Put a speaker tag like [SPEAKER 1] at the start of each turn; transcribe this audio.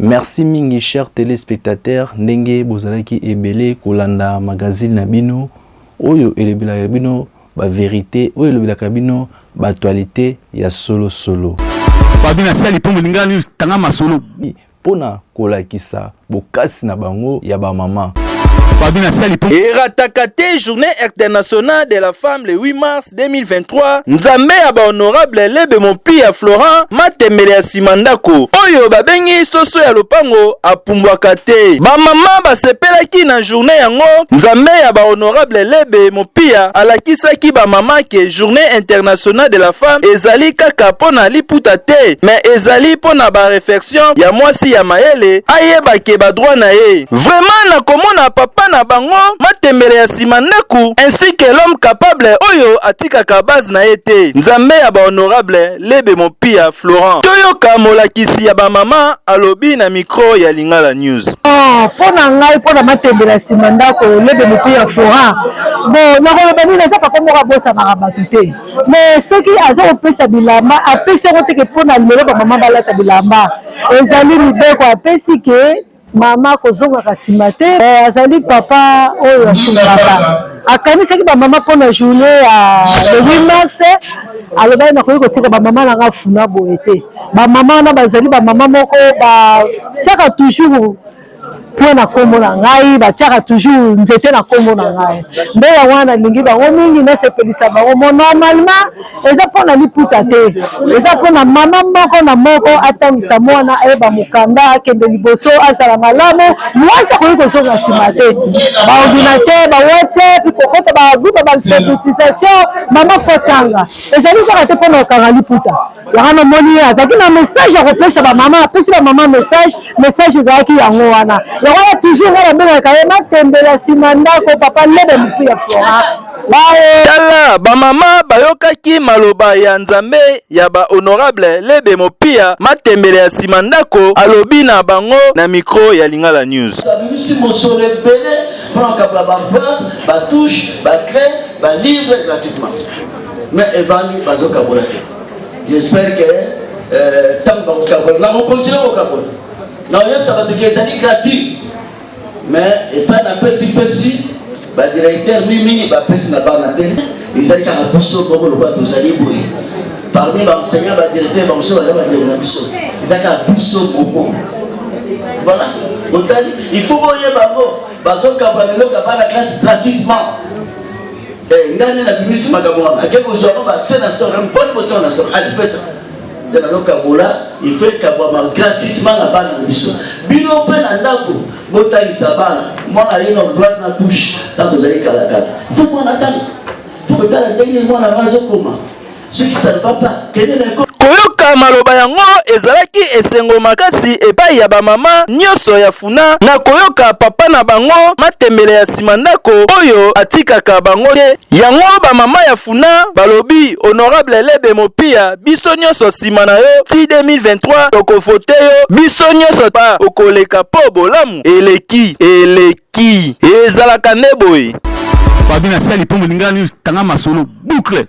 [SPEAKER 1] Merci mingi chers telespectateurs ndenge bozalaki ebele kolanda magazine na bino oyo elobelaka bino ba verite oyo elobelaka bino ba actualite ya solo solo.
[SPEAKER 2] Fabi na sali po molinga tanga masolo.
[SPEAKER 1] Pona kolakisa bokasi na bango ya ba mama.
[SPEAKER 2] Fabi na sali po.
[SPEAKER 3] Erataka te journée internationale de la femme le 8 mars 2023 Nzambe ya ba honorable Lebe Mopiya Florent Matembele ya sima ndako oyo babengi soso ya lopango apumbwaka te. Ba mama basepelaki na journée yango. Nzambe ya ba honorable Lebe Mopiya alakisaki ba mama ke journée internationale de la femme ezali kaka mpo na liputa te, mais ezali mpo na ba reflexion ya mwasi ya mayele ayeba ke ba droit na ye. Vraiment nakomona papa na bango matembele ya sima ndaku ainsi que l'homme capable oyo atikaka base na ye te. Nzambe ya ba honorable Lebe Mopia Florent. Toyoka molakisi ya ba mama alobi na micro ya Lingala News.
[SPEAKER 4] Oh, mpo na ngai mpo na matembele ya nsima ndako Lebe Mopia Florent, bon nakoloba nini, aza papa moko abosanaka bato te, mais soki aza kopesa bilamba apesi yango teke mpo na lelo bamama balata bilamba, ezali mibeko apesi ke mama kozongaka nsima te. Eh, azali papa oyo asungaka, akanisaki bamama mpo na journée ya le 8 mars. Alobaki nakoki kotika bamama na nga funa boye te. Bamama wana bazali bamama moko batiaka toujours point na nkombo na ngai, batiaka toujours nzete na nkombo na ngai, nde yango wana nalingi bango mingi, nasepelisa bango. Mo normalement eza mpo na liputa te, eza mpo na mama moko na moko atangisa mwana, ayeba mokanda, akende liboso, azala malamu. Mwasi akoki kozonga nsima te. Baordinateur, bawhatsapp, kokota bagroupe ba alphabetisation, mama fo tanga, ezali kaka te mpo na kokanga liputa. Yango namoni ye azalaki na message ya kopesa bamama, apesi bamama message. Message ezalaki yango wana, yango wana toujours nga nabengaka ye matembela nsima ndako, papa Lebe Mopu ya Florent.
[SPEAKER 3] Tala bamama bayokaki maloba ya Nzambe ya ba honorable Lebe Mopia Matembele ya nsima ndako alobi na bango na micro ya Lingala News.
[SPEAKER 5] Babimisi mosolo ebele mpona kokabola baempoise, batouche, bacraie, balivre gratuitement, mais evandi bazokabola te. J'espère que ntango bakokabola nakokontinue kokabola, nakoyebisa bato ke ezali gratuit, mais epai napesi pesi badirecteur mingi bapesi na bana te, ezali kaka biso moko lokola tozali boye parmi baenseignant, badirecteur bamosusu baza bandeko na biso, eza kaka biso moko. Voilà, botali, il faut boyeba yango, bazokabola biloko ya bana classe gratuitement. Ngai nde nabimisi makambo wana, ake kozwa yango batie na stock, mponi botia na stock alipesa nde nazokabola. Il faut ekabwama gratuitement na bana na biso. Bino mpe na ndako botangisa bana, mwana ye na droite na touche. Ntango tozali kalakala, faut mwana atanga, faut kotala ndenge mwana ngo azokoma. Soki ça ne va pas, kende na ekole.
[SPEAKER 3] Koyoka maloba yango ezalaki esengo makasi epai ya bamama nyonso ya Funa na koyoka papa na bango Matembele ya nsima ndako oyo atikaka bango te. Yango bamama ya Funa balobi honorable Lebe Mopia, biso nyonso nsima na yo ti 2023, tokovote yo biso nyonso pa okoleka mpo bolamu eleki eleki. Ezalaka nde boye.
[SPEAKER 2] Fabi na sali po molinga tanga masolo boucle.